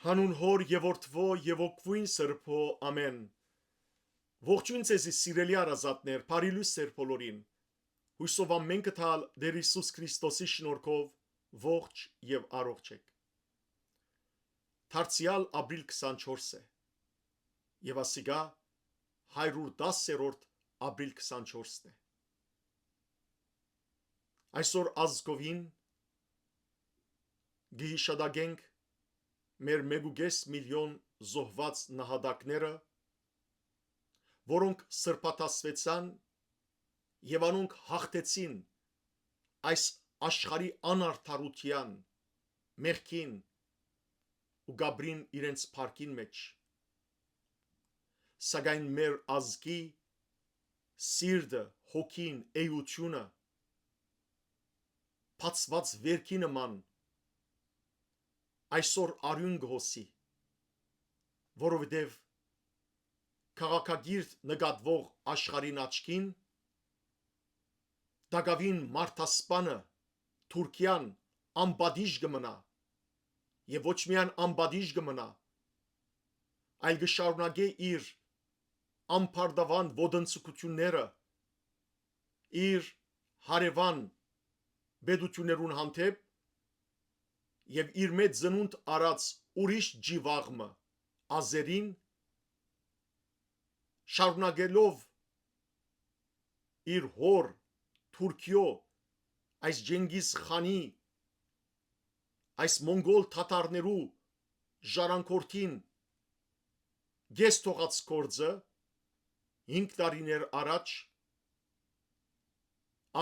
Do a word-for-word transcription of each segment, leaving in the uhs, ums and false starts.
Հանուն Հօր եւ Որդւոյ եւ Հոգւոյն Սրբոյ, ամէն։ Ողջոյն ձեզի, սիրելի հարազատներ, բարի լոյս ձեր բոլորին։ Յուսով ամէնքը թալ Տէր Յիսուս Քրիստոսի շնորհքով ողջ եւ առողջ էք։ Դարձեալ ապրիլ քսանչորս է, եւ ասիկա հարիւր տասերորդ ապրիլ քսանչորսն է։ Այսօր ազգովին կը յիշատակենք մեր մէկ ու կէս միլիոն զոհուած նահատակները, որոնք սրբադասուեցան եւ անոնք յաղթեցին այս աշխարհի անարդարութեան, մեղքին ու կապրին իրենց փառքին մէջ։ Սակայն մեր ազգի սիրտը, հոգին, էությունը բացուած վերքի նման այսօր արիւն կը հոսի, որովհետեւ քաղաքակիրթ նկատուող աշխարհին աչքին տակաւին մարդասպանը Թուրքիան անպատիժ կը մնայ, եւ ոչ միայն անպատիժ կը մնայ, այլ կը շարունակէ իր անպարտաւան ոտնձգութիւնները իր հարեւան պետութիւններուն հանդէպ եւ իր մէջ ծնունդ առած ուրիշ ջիւաղ մը, ազերին, շարունակելով իր հօր Թուրքիոյ այս Ջենկիզ Խանի, այս մոնկոլ թաթարներու ժառանգորդին կէս թողած գործը հինգ տարիներ առաջ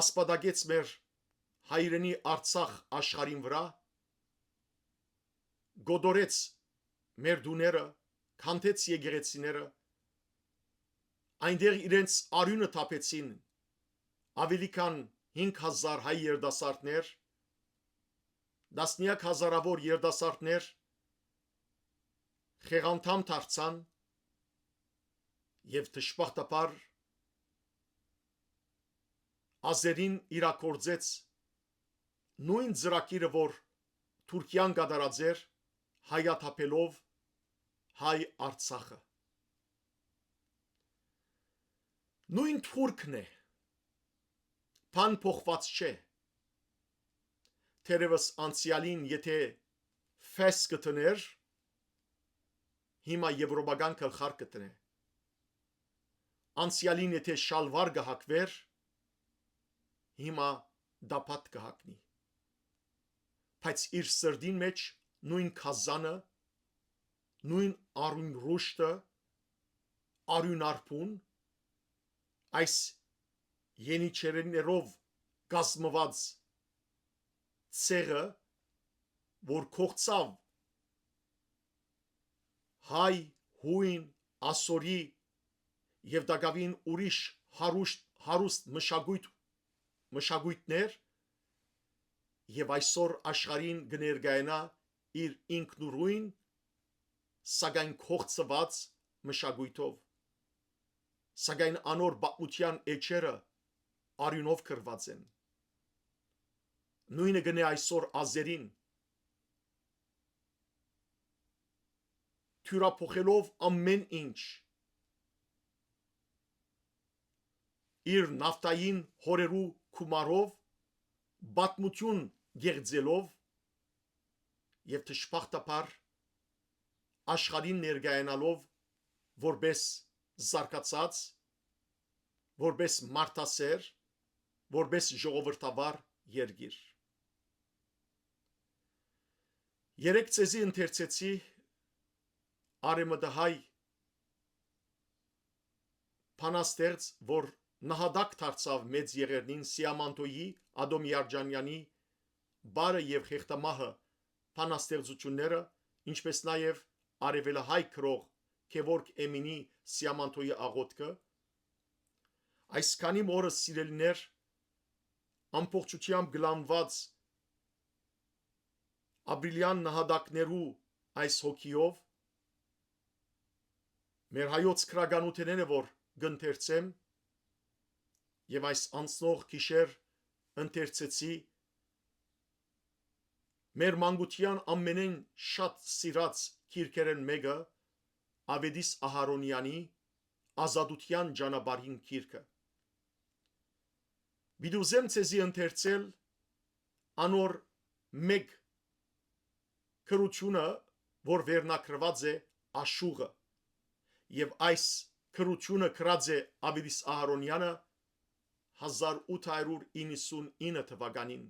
ասպատակեց մեր հայրենի Արցախ աշխարհին վրայ, կոտորեց մեր տուները, քանդեց եկեղեցիները, այնտեղ իրենց արիւնը թափեցին ավելի քան հինգ հազար հայ երիտասարդներ, տասնեակ հազարաւոր երիտասարդներ խեղանդամ դարձան եւ դժբախտաբար ազերին իրագործեց նոյն ծրագիրը, որ Թուրքիան կատարած էր հայաթափելով հայ Արցախը։ Նոյն թուրքն է, բան փոխուած չէ։ Թերեւս անցեալին եթէ ֆէս կը դներ, հիմա եւրոպական գլխարկ կը դնէ։ Անցեալին եթէ շալվար կը հագուէր, հիմա տապատ կը հագնի։ Բայց իր սրտին մէջ նոյն գազանը, նոյն արիւն ռուշտը, արիւն արփուն, այս յենիչերիներով կազմուած ցեղը, որ կողցաւ հայ, յոյն, ասորի եւ տակաւին ուրիշ հարուշտ, հարուստ մշակոյթ, մշակոյթներ, եւ այսօր աշխարհին կը ներկայանայ իր ինքնուրոյն, սակայն կողցուած մշակոյթով, սակայն անոր պատմութեան էջերը արիւնով գրուած են։ Նոյնը կ'ընէ այսօր ազերին, թիւրափոխելով ամէն ինչ, իր նավթային հօրերու գումարով, պատմութիւն կեղծելով եւ դժբախտաբար աշխարհին ներկայանալով որպէս զարգացած, որպէս մարդասէր, որպէս ժողովրդավար երկիր։ Երեկ ձեզի ընթերցեցի արեմտահայ բանաստեղծ, որ նահատակ դարձաւ Մեծ Եղեռնին Սիամանթոյի, Ատոմ Երջանեանի «Բարը եւ խեղդամահը» բանաստեղծութիւնները, ինչպէս նաեւ արեւելահայ գրող Գեորգ Էմինի «Սիամանթոյի աղօթքը»։ Այս քանի մը օրը, սիրելիներ, ամբողջութեամբ գլանված ապրիլեան նահատակներու այս հոգիով, մեր հայոց գրականութենէն է, որ կ'ընթերցեմ, եւ այս անցնող գիշեր ընթերցեցի մեր մանկութեան ամենէն շատ սիրած գիրքերէն մէկը Աւետիս Ահարոնեանի Ազատութեան ճանապարհին գիրքը։ Պիտի ուզեմ ձեզի ընթերցել անոր մէկ գրութիւնը, որ վերնագրուած է Աշուղը, եւ այս գրութիւնը գրած է Աւետիս Ահարոնեանը հազար ութ հարիւր իննսուն ինը թուականին,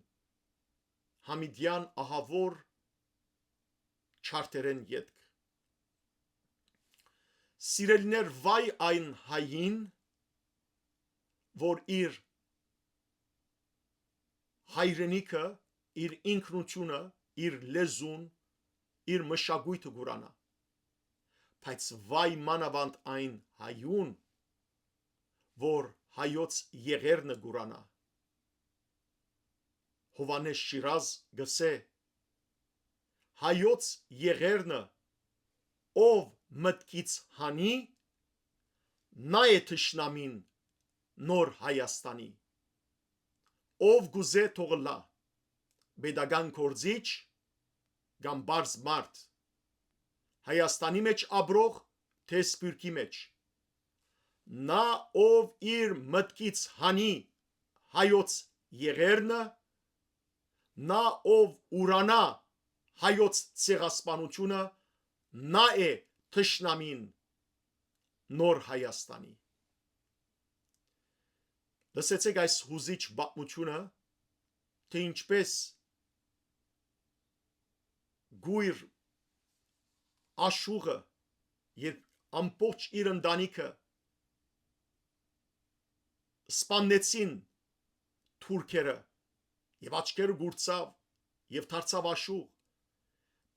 Համիդեան ահաւոր չարդերէն ետք։ Սիրելիներ, վայ այն հային, որ իր հայրենիքը, իր ինքնութիւնը, իր լեզուն, իր մշակոյթը կ'ուրանայ, բայց վայ մանաւանդ այն հայուն, որ հայոց եղերնը կ'ուրանայ։ Յովհաննէս Շիրազ կ'ըսէ. «Հայոց եղերնը ով մտքից հանի, նա է թշնամին նոր Հայաստանի։ Ով կ'ուզէ, թող ըլլայ, պետական գործիչ կամ պարզ մարդ, Հայաստանի մէջ ապրող, թէ սփիւռքի մէջ։ Նա, ով իր մտքից հանի հայոց եղերնը, նա, ով ուրանայ հայոց ցեղասպանութիւնը, նա է թշնամին նոր Հայաստանի»։ Լսեցէք այս յուզիչ պատմութիւնը, թէ ինչպէս կոյր Աշուղը, երբ ամբողջ իր ընտանիքը սպաննեցին թուրքերը, եւ աչքերը կուրցաւ եւ դարձաւ աշուղ,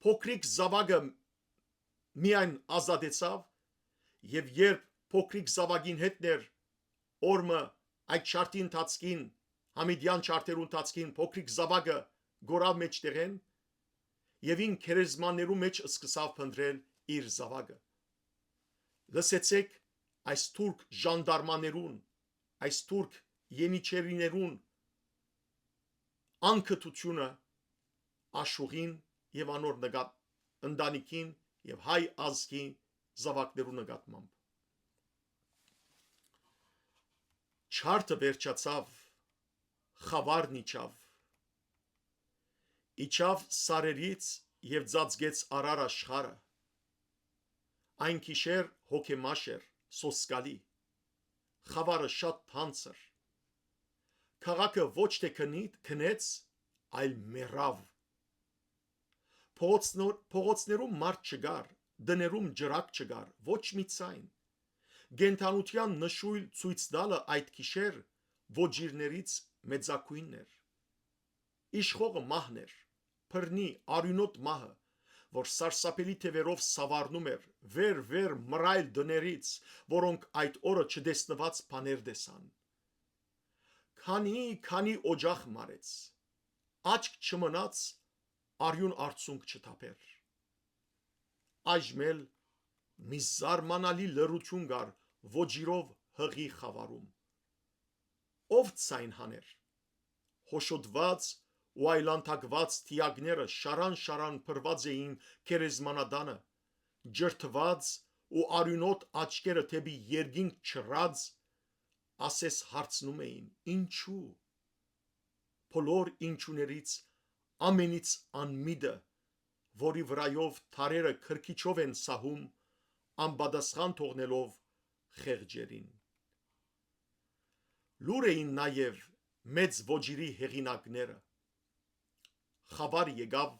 փոքրիկ զաւակը միայն ազատեցաւ, եւ երբ փոքրիկ զաւակին հետ ներ, օր մը այդ չարդի ընթացքին, Համիդեան չարդերու ընթացքին փոքրիկ զաւակը կորաւ մէջտեղէն, եւ ին գերեզմաններու մէջ սկսաւ փնտռել իր զաւակը։ Լսեցէք այս թուրք ժանդարմաներուն, այս թուրք ենիչերիներուն անկտութիւնը աշուղին եւ անոր նկատ-, ընտանիքին եւ հայ ազգի զաւակներու նկատմամբ։ Չարդը վերջացաւ, խաւարն իջաւ։ Իջաւ սարերից եւ ծածկեց արար աշխարհը։ Այն գիշեր հոգեմաշ էր, սոսկալի։ Խաւարը շատ թանձր։ Քաղաքը ոչ թէ քնի-, քնեց, այլ մեռաւ։ Փողոցնոր-, փողոցներում մարդ չկար, տներում ճրագ չկար, ոչ մի ձայն։ Կենդանութեան նշոյլ ցոյց տալը այդ գիշեր ոճիրներից մեծագոյնն էր։ Իշխողը մահն էր, բռնի, արիւնոտ մահը, որ սարսափելի թեւերով սաւառնում էր, վեր, վեր մռայլ տներից, որոնք այդ օրը չտեսնուած բաներ տեսան։ Քանի, քանի օջախ մարեց, աչք չմնաց արիւն արցունք չթափեր։ Այժմ էլ մի զարմանալի լռութիւն կար ոճիրով հղի խաւարում։ Ո՞վ ձայն հաներ։ Հոշոտուած ու այլանդակուած թիակները շարան-շարան փռուած էին գերեզմանատանը, ջրդուած ու արիւնոտ աչքերը դէպի երկինք չռած, ասես հարցնում էին. «Ինչու»։ Բոլոր ինչուներից ամենից անմիտը, որի վրայով դարերը քրքիջով են սահում, անպատասխան թողնելով խեղճերին։ Լուր էին նաեւ մեծ ոճիրի հեղինակները։ Խաւար եկաւ,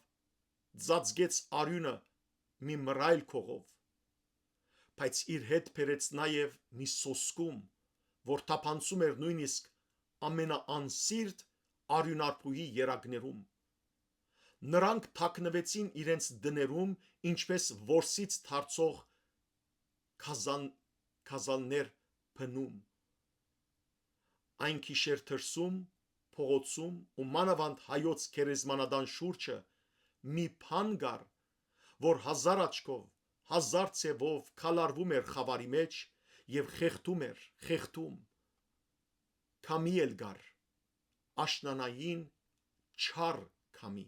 ծածկեց արիւնը մի մռայլ կողով, բայց իր հետ բերեց նաեւ մի սոսկում, որ թափանցում էր նոյնիսկ ամենաանսիրտ արիւնարբոյի երակներում։ Նրանք թաքնուեցին իրենց տներում, ինչպես որսից դարձող գազան-, գազաններ բնում։ Այն գիշեր դրսում, փողոցում ու մանաւանդ հայոց գերեզմանատան շուրջը մի բան կար, որ հազար աչքով, հազար ձևով քալարվում էր խաւարի մէջ եւ խեղդում էր, խեղդում։ Քամի էլ կար, աշնանային չար քամի։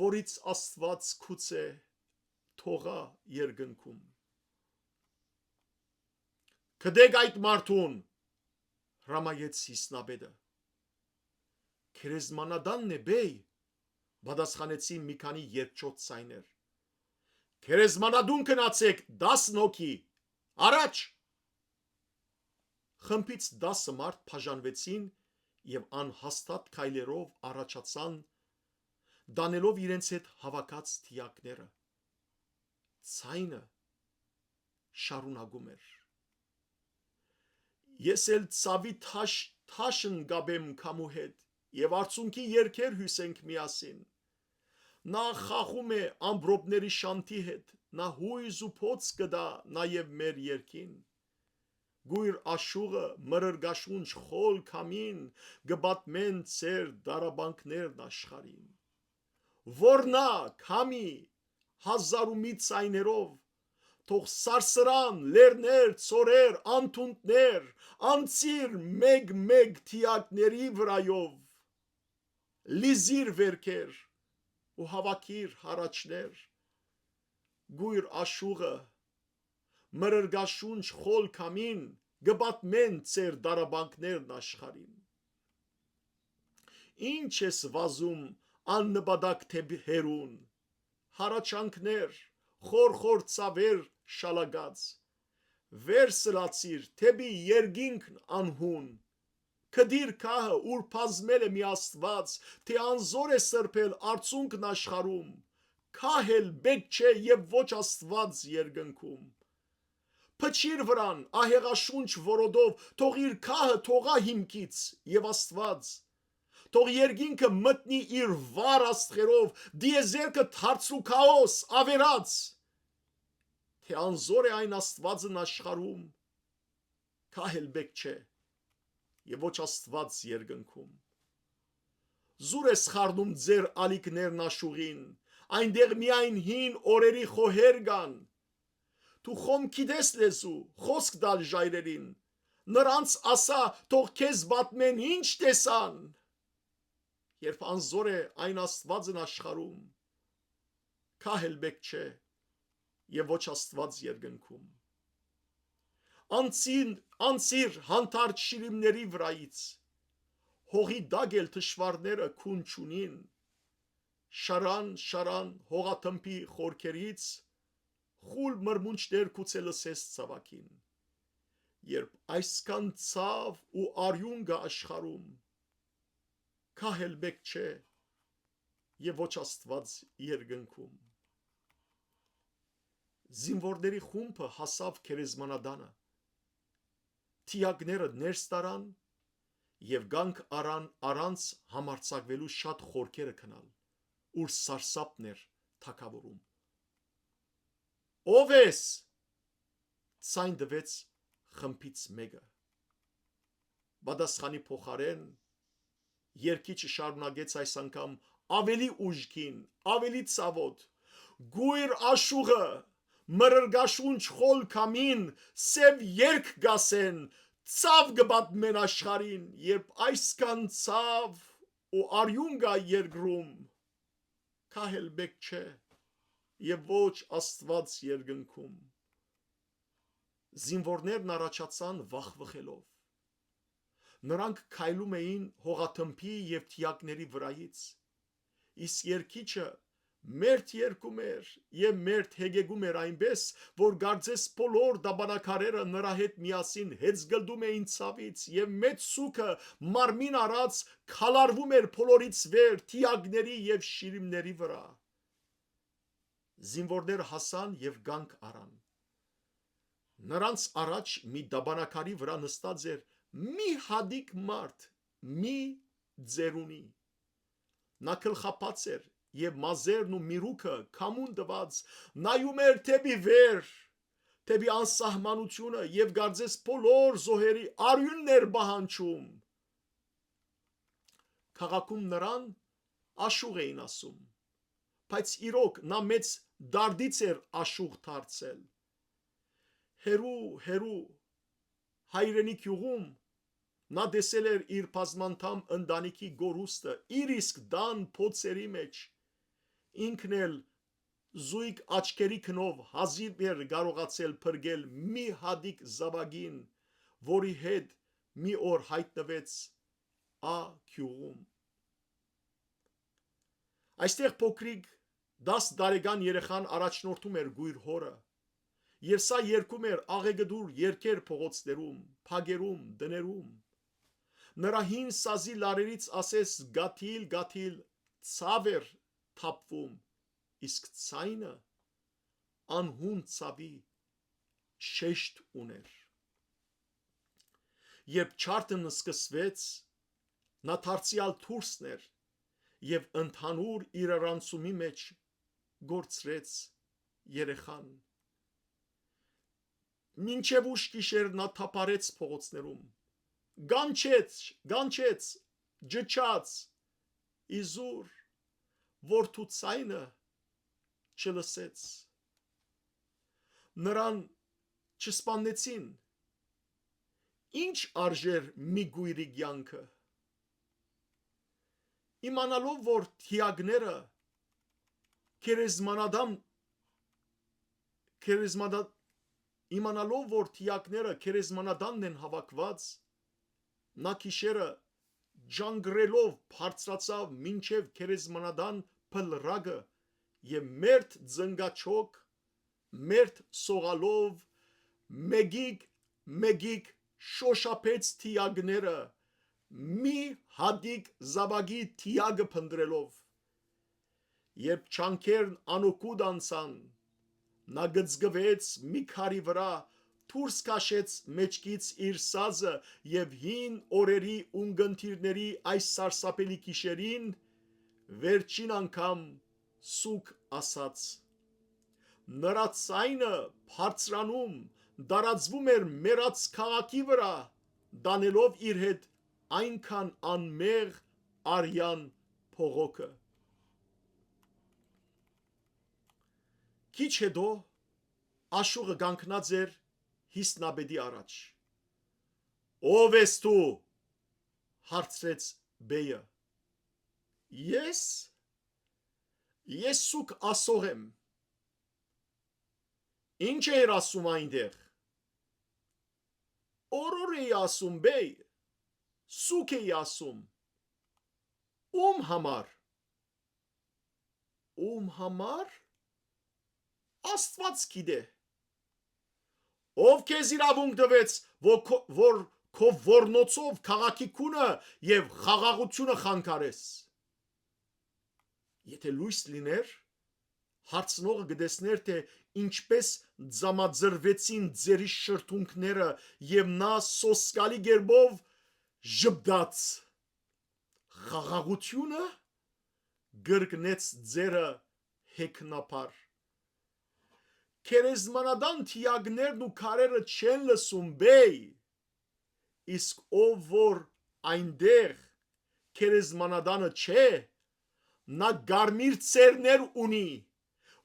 որ ինձ Աստուած գուցէ թողայ երկնքում։ «Գտէք այդ մարդուն», հրամայեց Յիսնապետը։ «Գերեզմանատա՞նն է, բեյ», պատասխանեցին մի քանի երկչոտ ձայներ։ «Գերեզմանատուն գնացէք, տասն հոգի, առաջ»։ Խմբից տասը մարդ բաժանուեցին եւ անհաստատ քայլերով առաջացան, տանելով իրենց հետ հաւաքած դիակները։ Ձայնը շարունակում էր. «Ես էլ ցաւի թաշ, թաշն կապեմ քամու հետ, եւ արցունքի երկեր հիւսենք միասին։ Նա խաղում է ամպրոպների շանթի հետ, նա յոյզ ու փոց կը տայ նաեւ մեր երկին։ Կոյր աշուղը, մրրկաշունչ խոլ քամին կը պատմեն ձեր դարաբանքներն աշխարհին։ Որ նա քամի հազար ու մի ձայներով, թող սարսռան լեռներ, ծորեր, անդունդներ, անցիր մէկ-մէկ դիակների վրայով, լիզիր վերքեր ու հաւաքիր հառաչներ։ Կոյր աշուղը, մրրկաշունչ խոլ քամին կը պատմեն ձեր դարաբանքներն աշխարհին։ Ի՞նչ ես վազում աննպատակ դէպի հեռուն, հառաչանքներ, խոր-խոր ցաւեր շալակած։ Վեր սլացիր դէպի երկինքն անհուն։ Գտիր քահը, ուր բազմել է մի Աստուած, թէ անզոր է սրբել արցունքն աշխարհում։ Քահ էլ պէտք չէ եւ ոչ Աստուած երկնքում։ Փչիր վրան ահեղաշունչ որոտով, թող իր քահը թողայ հիմքից եւ Աստուած։ Թող երկինքը մտնի իր վառ աստղերով, դիեզերքը դարձու քաոս, ավերած։ Թէ անզոր է այն Աստուածն աշխարհում, քահ էլ պէտք չէ, եւ ոչ Աստուած երկնքում։ Զուր ես խառնում ձեր ալիքներն աշուղին, այնտեղ միայն հին օրերի խոհեր կան։ Դու խոմ գիտես լեզու, խօսք տալ ժայռերին, նրանց ասա, թող քեզ պատմեն ինչ տեսան, երբ անզոր է այն Աստուածն աշխարհում, քահ էլ պէտք չէ, եւ ոչ Աստուած երկնքում։ Անցին, անցիր հանդարտ շիրիմների վրայից, հողի տակ էլ թշուառները քուն չունին, շարան, շարան հողաթմբի խորքերից խուլ մրմունջներ գուցէ լսես ցաւակին։ Երբ այսքան ցաւ ու արիւն կայ աշխարհում, քահ էլ պէտք չէ, եւ ոչ Աստուած երկնքում։ Զինուորների խումբը հասաւ գերեզմանատանը։ Դիակները ներս տարան եւ կանգ առան առանց համարձակուելու շատ խորքերը գնալ, ուր սարսափն էր թագաւորում։ «Ո՞վ ես»։ Ցայն տուեց խմբից մէկը։ Պատասխանի փոխարէն երկիչը շարունակեց այս անգամ ավելի ուժգին, ավելի ցաւոտ. «Կոյր աշուղը, մրրկաշունչ խոլ քամին, սեւ երգ կ'ասեն, ցաւ կը պատմեն աշխարհին, երբ այսքան ցաւ ու արիւն կայ երկրում, քահ էլ պէտք չէ, եւ ոչ Աստուած երկնքում»։ Զինուորներն առաջացան վախվխելով։ Նրանք քայլում էին հողաթմբի եւ դիակների վրայից, իսկ երկիչը մերթ երգում էր եւ մերթ հեգեգում էր այնպէս, որ կարծես բոլոր տապանաքարերը նրա հետ միասին հեծկլտում էին ցաւից, եւ մեծ սուգը մարմին առած քալարվում էր բոլորից վեր դիակների եւ շիրիմների վրայ։ Զինուորները հասան եւ կանգ առան։ Նրանց առաջ մի տապանաքարի վրայ նստած էր մի հատիկ մարդ, մի ծերունի։ Նա գլխափած էր եւ մազերն ու միրուքը քամուն տուած նայում էր դէպի վեր, դէպի անսահմանությունը, եւ կարծես բոլոր զոհերի արիւնն էր պահանջում։ Քաղաքում նրան աշուղ էին ասում, բայց իրոք նա մեծ դարդից էր աշուղ դարձել։ Հեռու, հեռու, հայրենի գիւղում նա տեսել էր իր բազմանդամ ընտանիքի կորուստը, իր իսկ տան փոցերի մեջ, ինքն էլ զոյգ աչքերի քնով հազիւ էր կարողացել փրկել մի հատիկ զաւակին, որի հետ մի օր յայտնուեց ա գիւղում։ Այստեղ փոքրիկ տաս տարեկան երեխան առաջնորդում էր կոյր հօրը, եւ սա երգում էր աղեգդուր երգեր փողոցներում, փակերում, տներում։ Նրա հին սազի լարերից ասես գաթիլ-գաթիլ ցաւ էր թափուում, իսկ ձայնը անհուն ցաւի շեշտ ունէր։ Երբ չարթն սկսվեց, նա դարձեալ դուրսն էր եւ ընդհանուր իրարանցումի մէջ կորցրեց երեխան։ Մինչեւ ուշ գիշեր նա թափառեց փողոցներում, գանչեց, գանչեց, ջջաց, իզուր որ դու ցայնը չլսեց։ Նրան չսպաննեցին։ Ի՞նչ արժեր մի կոյրի կեանքը։ Իմանալով որ թիակները գերեզմանատան գերեզմանա իմանալով որ թիակները գերեզմանատանն են հաւաքուած, նա գիշերը ջանգրելով բարձրացաւ մինչեւ գերեզմանատան փլրակը եւ մերթ զնգաչոք, մերթ սողալով մեկիկ-մեկիկ շոշափեց թիակները, մի հատիկ զաւակի թիակը փնտռելով։ Երբ չանքերն անօգուտ անցան, նա գծգվեց մի քարի վրայ, դուրս քաշեց մէջքից իր սազը եւ հին օրերի ունկնդիրների այս սարսափելի գիշերին վերջին անգամ սուգ ասաց։ Նրա ձայնը բարձրանում, տարածվում էր մեռած քաղաքի վրայ, տանելով իր հետ այնքան անմեղ արեան փողոքը։ Քիչ յետոյ աշուղը կանգնած էր յիսնապետի առաջ։ «Ո՞վ ես դու», հարցրեց բեյը։ «Ես, ես սուգ ասող եմ»։ «Ի՞նչ էիր ասում այնտեղ»։ «Օրոր էի ասում, բեյ, սուգ էի ասում»։ «Ո՞ւմ համար»։ «Ո՞ւմ համար»։ «Աստուած գիտէ»։ «Ո՞վ քեզ իրաւունք տուեց, որ քո, որ քո ոռնոցով քաղաքի քունը եւ խաղաղութիւնը խանգարես»։ Եթէ լոյս լիներ, հարցնողը կը տեսնէր, թէ ինչպէս ծամաձրուեցին ձեռի շրթունքները եւ նա սոսկալի կերպով ժպտաց։ «Խաղաղութիւնը», կրկնեց ձեռը հեքնաբար։ «Գերեզմանատան թիակներն ու քարերը չեն լսում, բեյ, իսկ ով որ այնտեղ գերեզմանատանը չէ, նա կարմիր ծերներ ունի,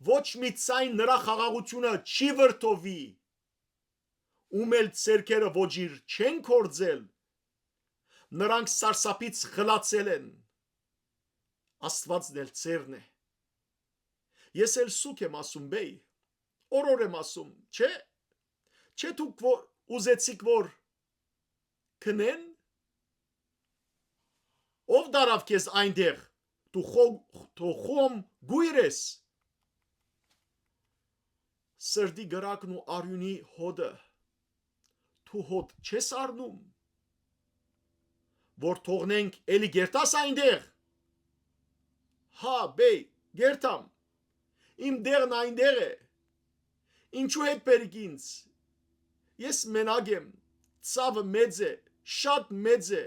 ոչ մի ձայն նրա խաղաղութիւնը չի վրդովի»։ Ում էլ ձեռքերը ոճիր չեն գործել, նրանք սարսափից խլացել են։ Աստուածն էլ ծերն է։ Ես էլ սուգ եմ ասում, բեյ, օրոր եմ ասում, չէ՞։ Չէ՞ դուք որ ուզեցիք որ գնեն։ Ո՞վ տարաւ քեզ այնտեղ, դու խո-, դու խոմ գոյր ես։ Սրտի կրակն ու արիւնի հոտը, դու հոտ չես առնում, որ թողնենք էլի գերտաս այնտեղ։ Հա, բեյ, գերտամ, իմ տեղն այնտեղ է։ Ինչու հետ բերիք ինձ։ Ես մենակ եմ, ցաւը մեծ է, շատ մեծ է։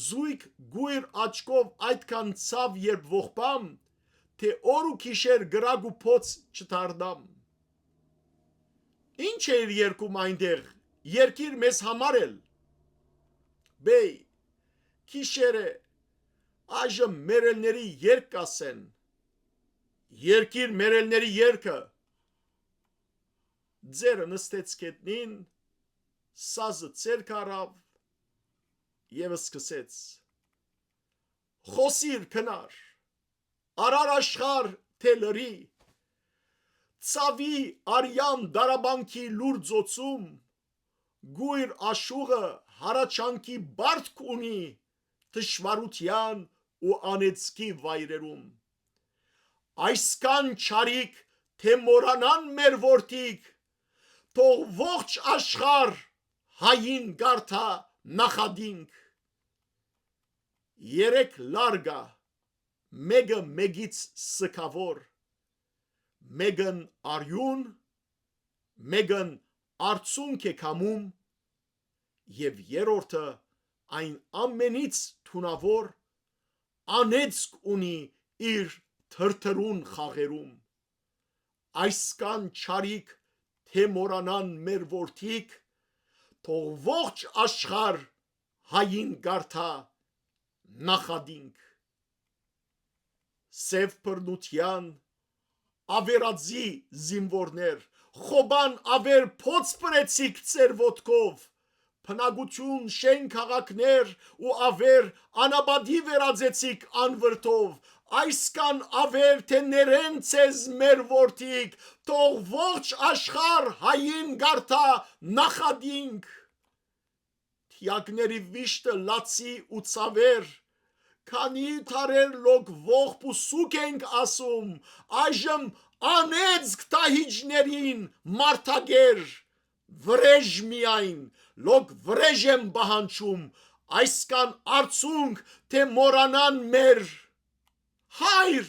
Զույգ գույր աչքով այդքան ցաւ երբ ողբամ, թէ օր ու գիշեր կրակ ու փոց չդառնամ։ Ի՞նչ էիր երգում այնտեղ, երգիր մեզ համար էլ։ Բեյ, գիշեր է, այժմ մերելների երգ կասեն։ Երգիր մերելների երգը։ Ձերը նստեց գետնին, սազը ձեռք առաւ եւ սկսեց. «Խոսիր, քնար»։ արար աշխարհ թէ լռի։ Ցաւի արեան դարաբանքի լուր ծոցում, կոյր աշուղը հառաչանքի պարտք ունի թշուառութեան ու անեծքի վայրերում։ Այսքան չարիք թէ մոռանան մեր որդիք, թող ողջ աշխարհ հային կարդայ նախատինք։ Երեք լար կայ, մէկը մէկից սգաւոր, մէկն արիւն, մէկն արցունք է քամում, եւ երրորդը այն ամենից թունաւոր անեծք ունի իր թրթռուն խաղերում։ Այսքան չարիք թէ մոռանան մեր որդիք, թող ողջ աշխարհ հային կարդայ նախատինք։ Սեւ բռնութեան ավերածի զինուորներ, խոբան ավեր փոց պրեցիք ձեր ոտքով, բնակութիւն շէն քաղաքներ ու ավեր անապատի վերածեցիք անվրդով, այսքան ավեր թէ ներեն ձեզ մեր որդիք, թող ողջ աշխարհ հային կարդայ նախատինք։ Թիակների վիշտը լացի ու ցաւեր, քանի դարեր լոկ ողբ ու սուկ ենք ասում, այժմ անեծք դահիճներին մարտակեր, վրէժ միայն, լոկ վրէժ եմ պահանջում, այսքան արցունք թէ մոռանան մեր հայր։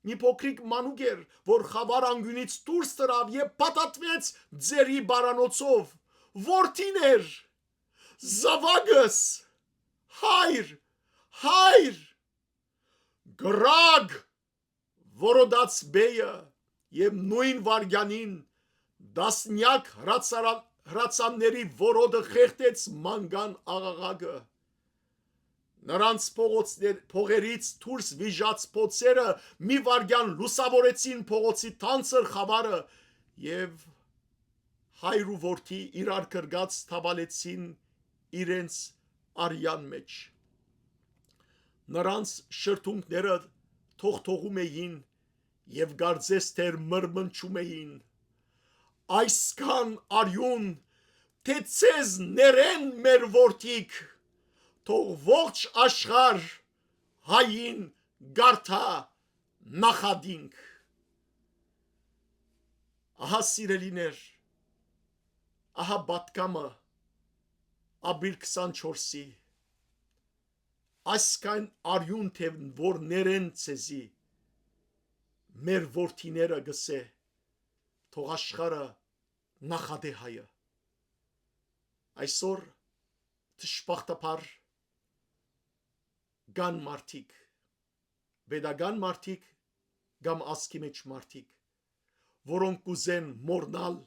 Մի փոքրիկ մանուկ էր, որ խաւար անկիւնից դուրս դրաւ եւ փաթաթուեց ձերի բարանոցով։ Որդին էր, զաւակս, հայր, հայր, գրագ, որոտաց բեյը, եւ նոյն վայրկեանին տասնեակ հրացարա-, հրացանների որոտը խեղդեց մանկան աղաղակը։ Նրանց փողոցներ, փողերից դուրս վիժած փոցերը մի վայրկեան լուսաւորեցին փողոցի թանձր խաւարը եւ հայր ու որդի իրար գրկած թաւալեցին իրենց արեան մէջ։ Նրանց շրթունքները թողթողում էին եւ կարծես թէ մրմնջում էին։ Այսքան արիւն, թէ ձեզ ներեն մեր որդիք, թող ողջ աշխարհ հային կարդայ նախատինք։ Ահա, սիրելիներ, ահա պատկամը ապրիլ քսանչորսի, այսքան արիւն թէ որ ներեն ձեզի, մեր որդիները գսէ, թող աշխարհը նախատէ հայը։ Այսօր, դժբախտաբար, կան մարդիկ, պետական մարդիկ կամ ազգի մեջ մարդիկ, որոնք կուզեն մոռնալ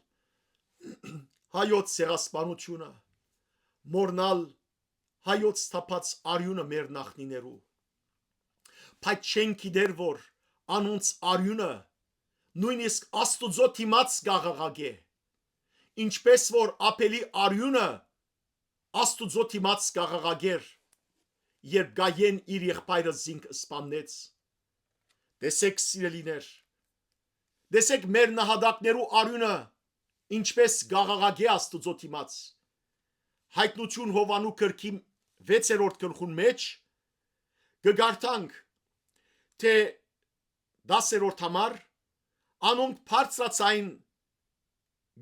հայոց ցեղասպանութիւնը, մոռնալ հայոց թափած արիւնը մեր նախնիներու։ Բայց չեն գիտեր, որ անոնց արիւնը նոյնիսկ Աստուծոյ դիմաց կ'աղաղակէ, ինչպէս որ Աբէլի արիւնը Աստուծոյ դիմաց կ'աղաղակէր, երբ Կայէն իր եղբայրը զինք սպաննեց։ Տեսէք, սիրելիներ, տեսէք մեր նահատակներու արիւնը ինչպէս կ'աղաղակէ Աստուծոյ դիմաց։ Յայտնութիւն Յովհաննու գրքի վեցերորդ գլխուն մէջ կը կարդանք, թէ դասերորդ համար, անոնք բարձրաձայն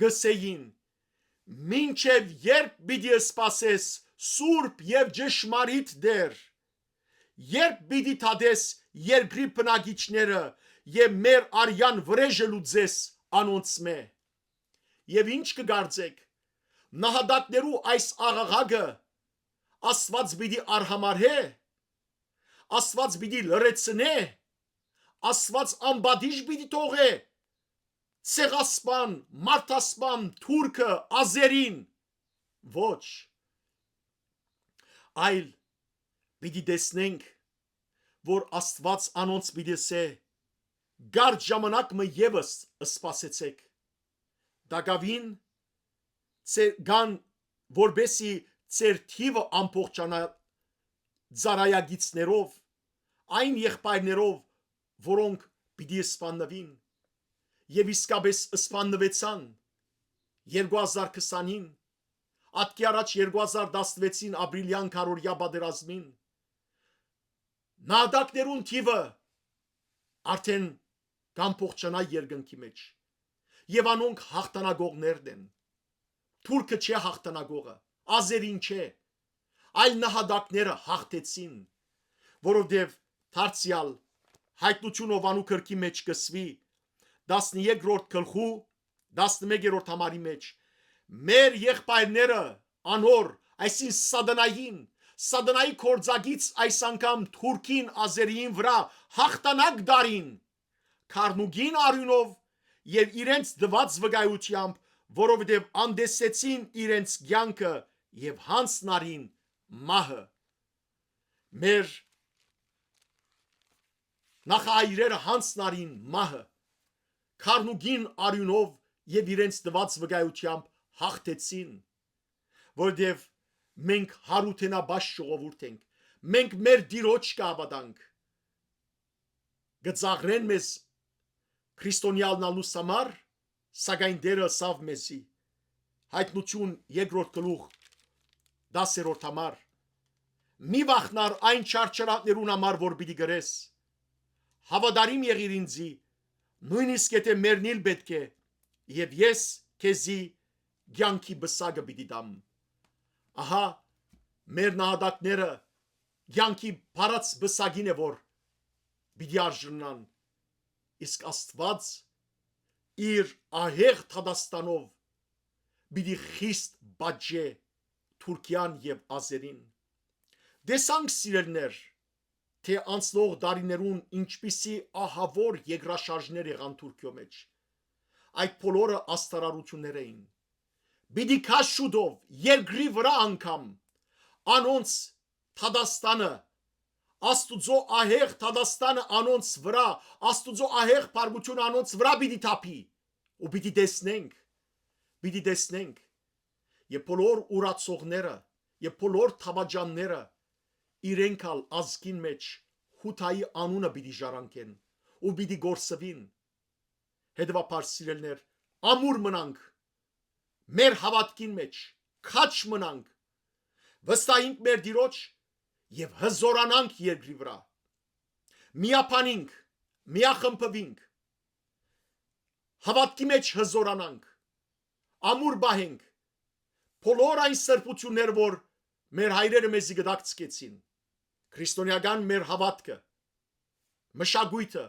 կ'ըսէին. «Մինչեւ ե՞րբ պիտի սպասես, սուրբ եւ ճշմարիտ Տէր, ե՞րբ պիտի դատես երկրի բնակիչները եւ մեր արեան վրէժը լուծես անոնցմէ»։ Եւ ինչ կը կարծէք, նահատակներու այս աղաղակը Աստուած պիտի արհամարհէ, Աստուած պիտի լռեցնէ, Աստուած անպատիժ պիտի թողէ ցեղասպան, մարդասպան թուրքը, ազերին։ Ոչ։ Այլ պիտի տեսնենք, որ Աստուած անոնց պիտի ըսէ. «Կարճ ժամանակ մը եւս սպասեցէք»։ Տակաւին, ձեր, կան, որպեսի ձեր թիւը ամբողջանայ ծառայագիցներով, այն եղբայրներով, որոնք պիտի սպաննուին եւ իսկապէս սպաննուեցան երկու հազար քսանին, ատկի առաջ երկու հազար տասնվեցին ապրիլեան քառօրեայ պատերազմին, նահատակներուն թիւը արդէն կ'ամբողջանայ երկնքի մէջ եւ անոնք յաղթանակողներն են։ Թուրքը չէ յաղթանակողը, ազերին չէ, այլ նահատակները յաղթեցին, որովհետեւ դարձեալ Յայտնութիւն Յովհաննու գրքի մէջ կ'ըսուի, տասներկրորդ գլխու, տասնմեկերորդ համարի մէջ, մեր եղբայրները անոր, այսինքն սատանային, սատանայի գործակից այս անգամ թուրքին, ազերիին վրայ յաղթանակ տարին, քառնուկին արիւնով եւ իրենց տուած վկայութեամբ, որովհետեւ անտեսեցին իրենց կեանքը եւ յանձն առին մահը։ Մեր նախահայրերը յանձն առին մահը, քառնուկին արիւնով եւ իրենց տուած վկայութեամբ յաղթեցին, որովհետեւ մենք յարութենապաշտ ժողովուրդ ենք, մենք մեր Տիրոջ կը հաւատանք, կը ծաղրեն մեզ քրիստոնեայ ըլնալուս համար, սակայն Տէրը ըսաւ մեզի, Յայտնութիւն երկրորդ գլուխ, տասերորդ համար, «Մի վախնար այն չարչարանքներուն համար, որ պիտի կրես։ Հաւատարիմ եղիր ինծի, նոյնիսկ եթէ մեռնիլ պէտք է, եւ ես քեզի կեանքի պսակը պիտի տամ»։ Ահա, մեր նահատակները կեանքի փարած պսակին է, որ պիտի արժանան, իսկ Աստուած իր ահեղ դատաստանով պիտի խիստ պատժէ Թուրքիան եւ ազերին։ Տեսանք, սիրելիներ, թէ անցնող տարիներուն ինչպիսի ահաւոր երկրաշարժներ եղան Թուրքիոյ մէջ։ Այդ բոլորը աստարարութիւններ էին։ Պիտի գայ շուտով երկրի վրայ անգամ անոնց դատաստանը, Աստուծոյ ահեղ դատաստանը անոնց վրայ, Աստուծոյ ահեղ փառքութիւնը անոնց վրայ պիտի թափի, ու պիտի տեսնենք, պիտի տեսնենք, եւ բոլոր ուրացողները, եւ բոլոր դաւաճանները իրենք ալ ազգին մէջ Յուդայի անունը պիտի ժառանգեն ու պիտի կորսուին։ Հետեւաբար, սիրելիներ, ամուր մնանք մեր հաւատքին մէջ, քաջ մնանք, վստահինք մեր Տիրոջ եւ հզորանանք երկրի վրայ։ Միաբանինք, միախմբուինք, հաւատքի մէջ հզորանանք, ամուր պահենք բոլոր այն սրբութիւնները, որ մեր հայրերը մեզի կը դակցկեցին, քրիստոնեական մեր հաւատքը, մշակոյթը,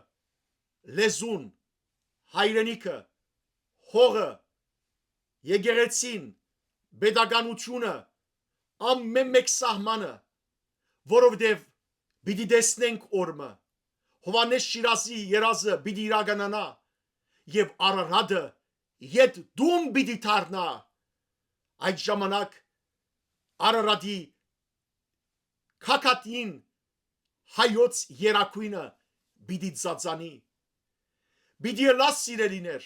լեզուն, հայրենիքը, հողը, եկեղեցին, պետականութիւնը, ամէն մէկ սահմանը, որովհետեւ պիտի տեսնենք օրը, Յովհաննէս Շիրազի երազը պիտի իրականանայ եւ Արարատը յետ տուն պիտի դառնայ։ Այդ ժամանակ Արարատի գագաթին հայոց երագոյնը պիտի ծածանի։ Պիտի ըլլայ, սիրելիներ,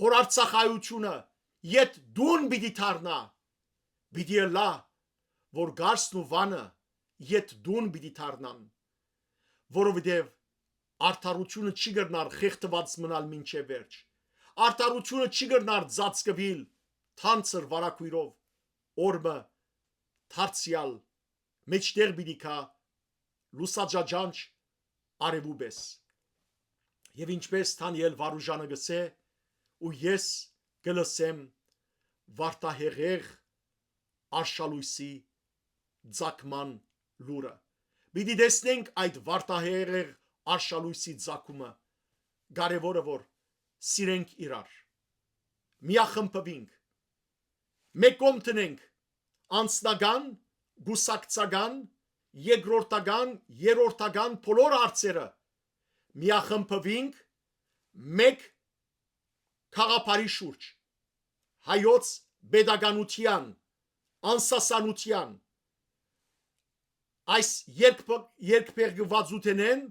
որ արցախայութիւնը յետ տուն պիտի դառնայ։ Պիտի ըլլայ, որ Կարսն ու Վանը յետ տուն պիտի դառնան, որովհետեւ արդարութիւնը չի կրնար խեղդուած մնալ մինչեւ վերջ։ Արդարութիւնը չի կրնար ծածկուիլ թանձր վարագոյրով, օրը դարձեալ մէջտեղ պիտի գայ լուսաճաճանչ արեւու պէս։ Եւ ինչպէս Դանիէլ վարուժանը կ'ըսէ, ու ես կը լսեմ վարդահեղեղ արշալոյսի ծագման լուրը։ Պիտի տեսնենք այդ վարդահեղեղ արշալոյսի ծագումը։ Կարեւորը որ սիրենք իրար, միախմբուինք, մէկ կողմ դնենք անձնական, կուսակցական, երկրորդական, երրորդական բոլոր հարցերը, միախմբուինք մէկ գաղափարի շուրջ, հայոց պետականութեան, անսասանութեան, այս երկփ-, երկփեղկուածութենէն,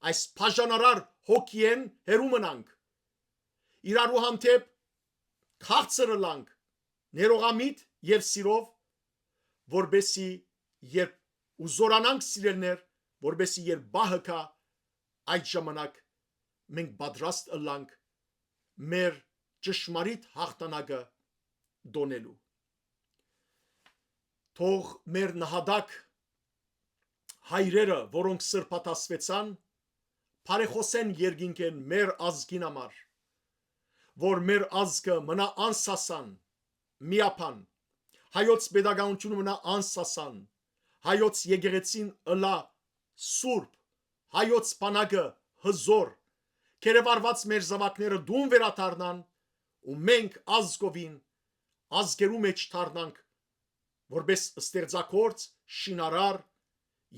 այս բաժանարար հոգիէն հեռու մնանք, իրարու հանդէպ քաղցր ըլլանք, ներողամիտ եւ սիրով, որպեսի երբ ու զորանանք, սիրելիներ, որպեսի երբ պահը գայ, այդ ժամանակ մենք պատրաստ ըլլանք մեր ճշմարիտ յաղթանակը տոնելու։ Թող մեր նահատակ հայրերը, որոնք սրբատասվեցան, բարեխօսեն երկինքէն մեր ազգին համար, որ մեր ազգը մնայ անսասան, միաբան, հայոց պետականութիւնը մնայ անսասան, հայոց եկեղեցին ըլլայ սուրբ, հայոց բանակը հզօր, կերեւարուած մեր զաւակները տուն վերադառնան ու մենք ազգովին ազգերու մէջ դառնանք որպէս ստեղծագործ, շինարար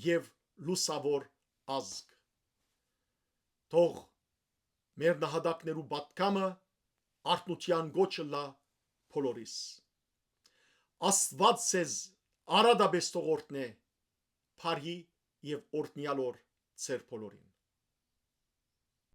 եւ լուսաւոր ազգ։ Թող մեր նահատակներու պատգամը արթնութեան կոչ ըլլայ բոլորիս։ Աստուած ձեզ արատապէս թող օրհնէ, բարի եւ օրհնեալ օր ձեր բոլորին։